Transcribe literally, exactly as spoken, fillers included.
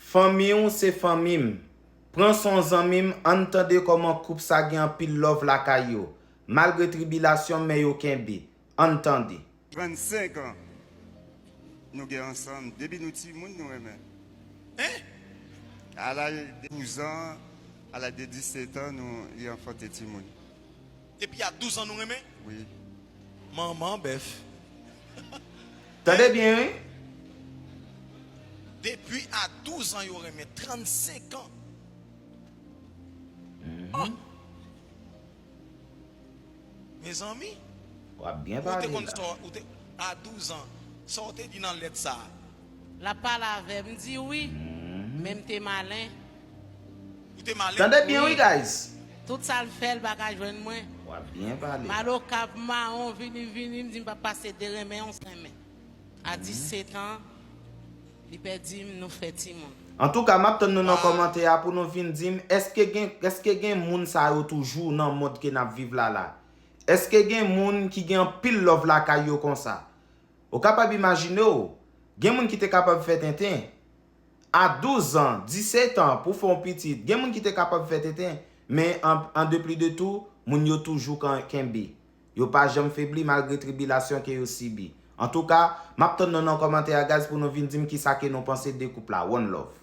Fanmi w se fanmi m. Pran son zanmi m, ann tande kòman koup sa gen anpil love lakay yo. Malgre tribilasyon, men yo kenbe. Ann tande. Trannsenk an nou gen ansanm. Depi nou timoun, nou renmen. Hein? A laj de douz an, a laj de disèt an, nou li anfante timoun. Depi a douz an nou renmen? Wi. Manman bèf. Tande byen, wi. Depi a douz an yo renmen, trannsenk an. Oh! Mezanmi, W ap byen ou te pale konn la. sa, ou te, a douz an, sa ou te di nan lèt sa a? L ap pale avè m, m di wi, men m te malen. Ou te malen? Tande byen, wi, guys. Tout sa l fè, l pa ka jwenn mwen. W ap byen pale. M al Okap, mawon, vini, vini, m di m p ap pase de renmen, yon renmen. A disèt an, li pèdi m, nou fè timoun. Antouka, m ap tann nou nan kòmantè a pou nou vin di m, èske gen, èske gen moun sa yo toujou nan mond ke n ap viv la la? Èske gen moun ki gen anpil love lakay yo konsa? Ou kapab imajine w, gen moun ki te kapab fè tenten. A douz an, disèt an, pou fè yon pitit, gen moun ki te kapab fè tenten, men an, an de pli de tou, moun yo toujou kan, kenbe. Yo pa janm febli malgre tribilasyon ke yo sibi. Antouka, m ap tann nou nan kòmantè a, guys, pou nou vin di m kisa ke nou panse de koup la. One love.